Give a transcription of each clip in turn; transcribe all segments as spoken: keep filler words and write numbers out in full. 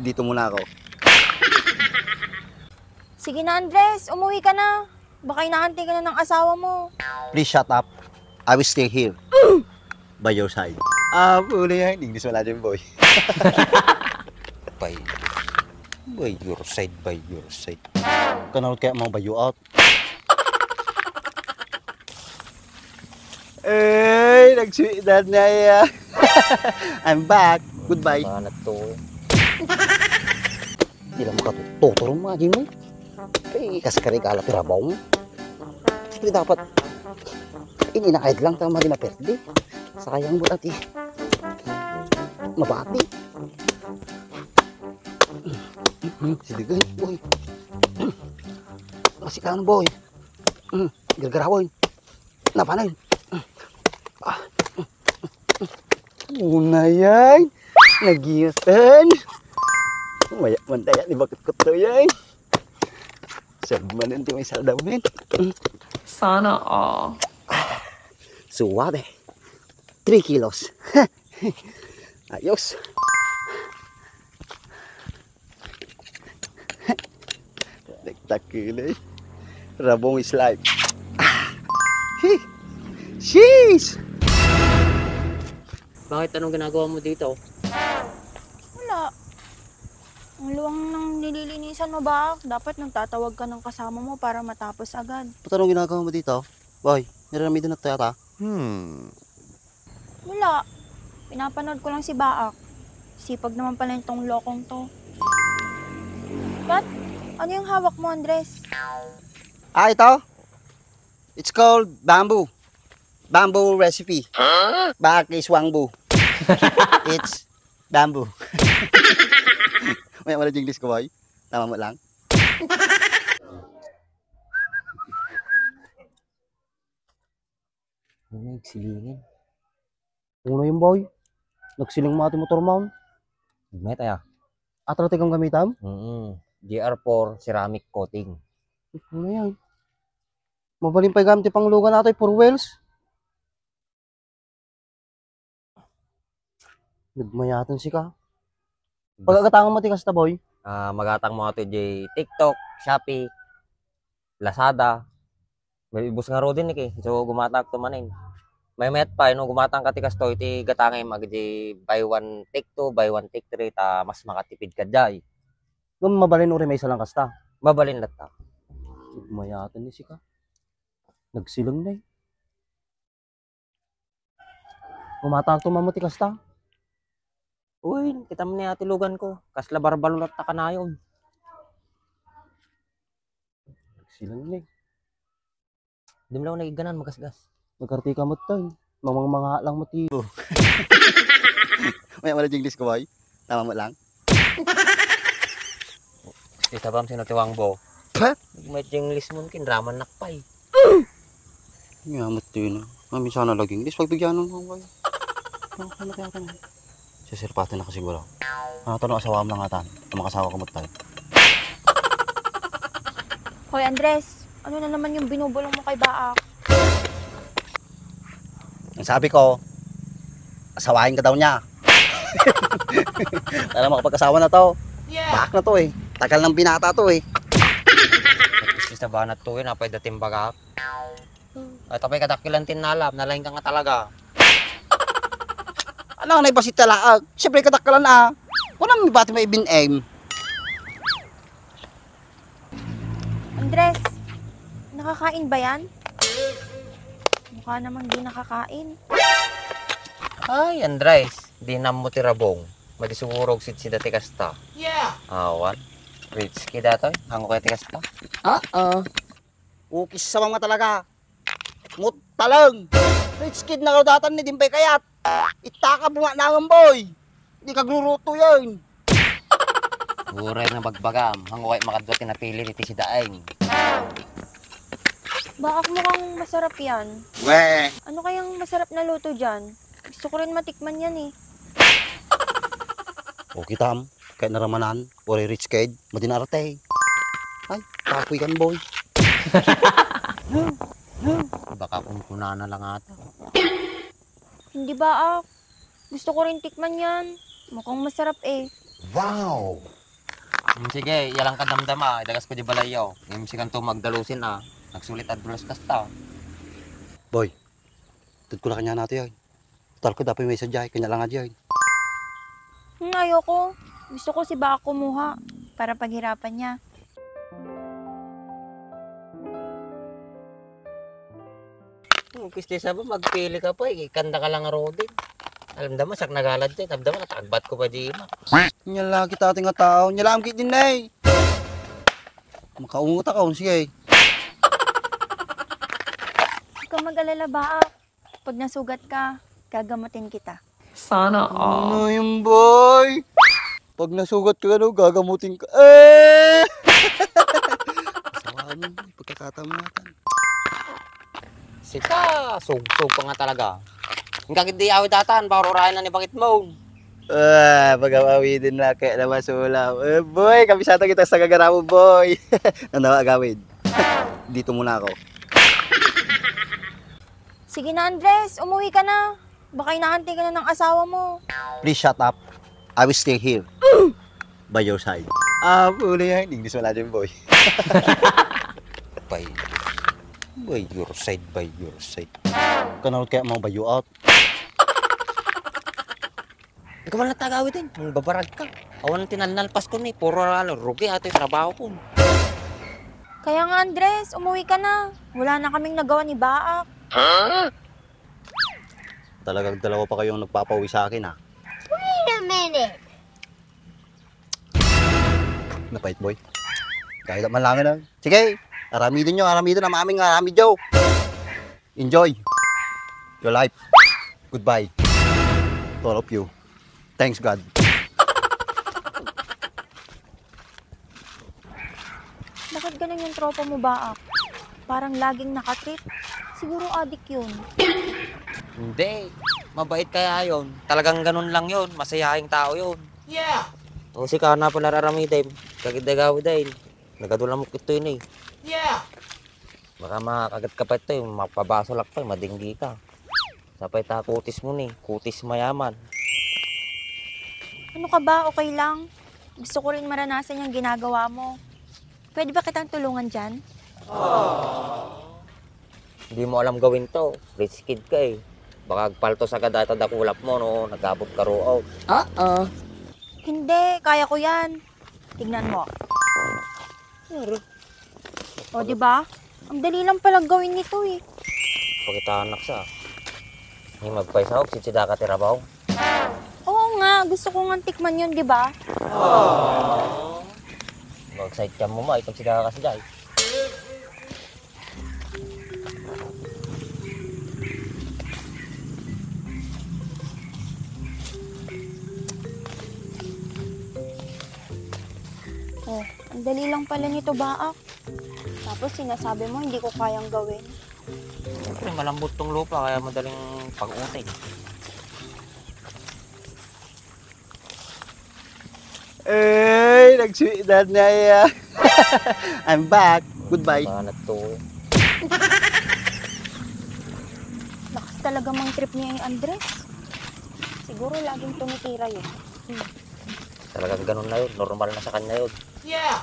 Dito muna ako. Sige na, Andres, umuwi ka na. Baka inaantay ka na ng asawa mo. Please shut up. I will stay here. By your side. Ah, puli yan. English wala din, boy. By, by your side, by your side. Kanal kaya mga bayo out. Ay, nagsuidan na iya. I'm back. Goodbye. Banat to. Di lang makatututor ang mga gimo. Ay, kas karigala ti rabaw mo. Di dapat ininakayad lang ta madi maperdi. Sayang mo ati. Mabati. Sige, boy. Masikan, boy. Mm, gargarawon. Napanan. Ah. Una yan. Nagiyasan. Maya man tayo ni bakit ko to yan. Sabmanan ti may saldaw, men. Sana all. Suwabe. Three kilos. Ayos. Nagtakilay. Rabong is life. Ah! Hi! Sheesh! Bakit, anong ginagawa mo dito? Wala. Ang luwang ng nililinisan mo ba? Dapat nagtatawag ka ng kasama mo para matapos agad. Ba't anong ginagawa mo dito? Boy, niramidan na to yata. Hmm. Wala. Pinapanood ko lang si Baak. Sipag naman pala nitong lokong to. Ba't? Ano yung hawak mo, Andres? Ah, ito? It's called bamboo. Bamboo recipe. Huh? Baak is wangbu. It's bamboo. May wala English ko, boy. Tama mo lang. Ano yung silingin? Una yung boy. Nagsiling mo ati motor mo. Met aya. Atro ti kang gamitam? Mm. G R four ceramic coating. Ano yan? Mabalin pa gamit pang lugan nato, four wheels. Nagmayatan sika. Pagagatangan mo ti kasta, boy? Ah, magatang mo ato di TikTok, Shopee, Lazada. May ibus nga rodin ni ki. So, gumatang to manin. May met pa, no, gumatang ka ti kastoy, ti gatangem, agdi buy one, take two, buy one, take three, ta mas makatipid ka jay. Ngem mabalin uri may isa lang kasta. Mabalin latta. Mayatan ni sika. Nagsiling na eh. Umatang to mamu ti kasta. Uy, kita mo ni ati lugan ko. Kasla barbalo latta kanayon. Nagsiling na eh. Di mo lang naiganan, magasgas. Nagkartika mo tayo. Mamang mga lang mo ti. May wala English ko, boy. Tama mo lang. Kita ba sino ti wangbo? Ha? May English mo, kinraman nakpay. Nga mo ti yun. Mami sana lagi English. Pagbigyan ng wangbo. Ano kaya ka na? Sisirpatan na ka siguro. Ano to, no, asawam lang atan. Ang makasawa ko mo tayo. Hoy, Andres, ano na naman yung binubulong mo kay Baak? Ang sabi ko, asawahin ka daw niya. Para makapag-asawa na to. Yeah. Baak na to eh. Tagal ng binata to eh. At least na ba na to eh, napay dating baga. Ay, tapay kadakkelan ti nalab, nalaing ka nga talaga. Alang na ipasit talaag. Siyempre, kadakkelan a. Wala mi pati maibin-em. Andres, nakakain ba yan? Mukha namang di nakakain. Ay, Andres, di na mo ti rabong. Madi siguro og sidsida ti kasta. Yeah. Awan. Rich kid atoy. Hango kaya ti kasta? Oo. Ukis sa mga talaga. Muttalang. Rich kid na kadatan ni dimpay kayat. Itaka bunga nangan, boy. Di kagruruto yan. Uray nga bagbagam, hango kay makadwa ti napili iti sidaeng. Baak, mukhang masarap yan. We. Ano kayang masarap na luto dyan? Gusto ko rin matikman yan eh. O kitam, kay naramanan, uray rich kid, madi na arte. Ay, kapoy kan, boy. Baka kung kunana lang ata. Hindi, Baak. Gusto ko rin tikman yan. Mukhang masarap eh. Wow! Mm, sige, iyalanka damdama, idagas ko di balayyo. Ngem sikanto magdalusin a. Nagsulit a dulas kasta. Boy, tudko la kaniana toy. Total ket apay maysa diay, kaniana la nga diay. Hmm, ayoko. Gusto ko si Baak kumuha para paghirapan niya. Hmm, kiste saba, magpili ka pa, ikanda ka lang nga rodin. Alam da mo, sak nagalad din. Alam da mo, natagbat ko pa di ima. Nya la kita ating nga tao, nya la am kit din, eh. Makaungot ako, sige. Huwag ka mag-alala, Baak. Pag nasugat ka, gagamutin kita. Sana all. Ano yung boy? Pag nasugat ka, ano, gagamutin ka. Eh! Asawa mo, pagkakataon mo natin. Sika, sugsog pa nga talaga. Ang kakit di awit atan, baka rurayan na ni bakit mo. Ah, pag-awawidin na, kaya na masulaw. Eh, boy, kabisado kita sa gagaraw, boy. Ano, agawid? Dito muna ako. Sige na, Andres, umuwi ka na. Baka inaantay ka na ng asawa mo. Please shut up. I will stay here. By your side. Ah, puli yan. English wala din, boy. By, by your side, by your side. Kanawat kaya mo by you out? Ikaw man lang tagawid din. Mangbabarag ka. Awan tinalnalpas ko ni. Puro lalo. Rugi ato yung trabaho ko. Kaya nga, Andres, umuwi ka na. Wala na kaming nagawa ni Baak. Talagang dalawa pa kayong nagpapauwi sa akin, ha? Wait a minute. Napait, boy. Kahit man lang, ano. Sige, aramidin nyo, aramidin ang aming aramid nyo. Enjoy your life. Goodbye to all of you. Thanks, God. Bakit ganun yung tropa mo, Baak? Parang laging nakatrip. Siguro adik yun. Hindi. Mabait kaya yun. Talagang ganun lang yun. Masayahing tao yun. Yeah! O si Kana pala raramitin. Kagidagawi dahil. Nagadulamok ito yun eh. Yeah! Baka makagat ka pa ito eh. Mapabasolak pa eh. Madinggi ka. Sapay ta kutis mo ni. Kutis mayaman. Ano ka ba? Okay lang. Gusto ko rin maranasan yung ginagawa mo. Pwede ba kitang tulungan dyan? Hindi mo alam gawin to. Rich kid ka eh. Baka agpaltos agad ata dakulap mo no nagabot ka ruot. Oo. Hindi, kaya ko yan. Tignan mo. Pero, o, di ba? Ang dali lang pala gawin nito eh. Pakita anak sa. Ni magpaisaw, sitsida ka tirabaw. Oo nga, gusto ko nga tikman yun, di ba? Mag-side cam mo ma, itong sida ka sida eh. Oh, ang dali lang pala nito, Baak. Tapos sinasabi mo, hindi ko kayang gawin. Siyempre, malambot tong lupa, kaya madaling pag-uting. Ey, nagsweet na niya. I'm back. Goodbye. Banat to eh. Lakas talaga mang trip niya yung Andres. Siguro laging tumitira yun. Talagang ganun na yun. Normal na sa kanya yun. Yeah!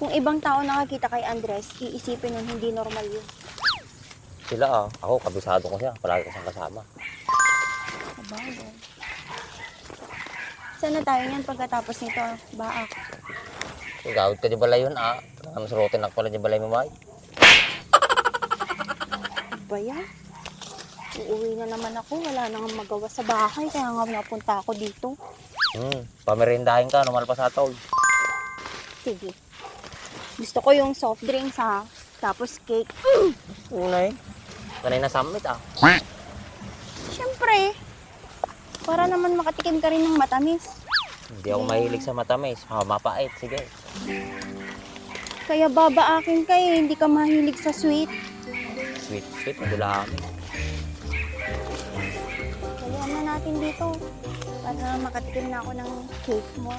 Kung ibang tao nakakita kay Andres, iisipin nun hindi normal yun. Sila ah. Ako, kabisado ko siya. Palagi ko siyang kasama. Sabagay. Saan na tayo niyan pagkatapos nito, ah? Baak. Igawid ka di balay yun, ah. Ang surutin ako pala di balay mo, May. Ano ba yan? Uuwi na naman ako. Wala na nga magawa sa bahay. Kaya nga napunta ako dito. Hmm. Pamerindahin ka, no? Malpas atol. Sige. Gusto ko yung soft drinks, ha? Tapos cake. Unay. Kanay na summit, ah. Siyempre. Para naman makatikim ka rin ng matamis. Hindi ako mahilig sa matamis. Ah, mapait. Sige. Kaya babaakin ka eh. Hindi ka mahilig sa sweet. Sweet, sweet. Madula kami. Dalihan na natin dito. Para makatikim na ako ng cake mo.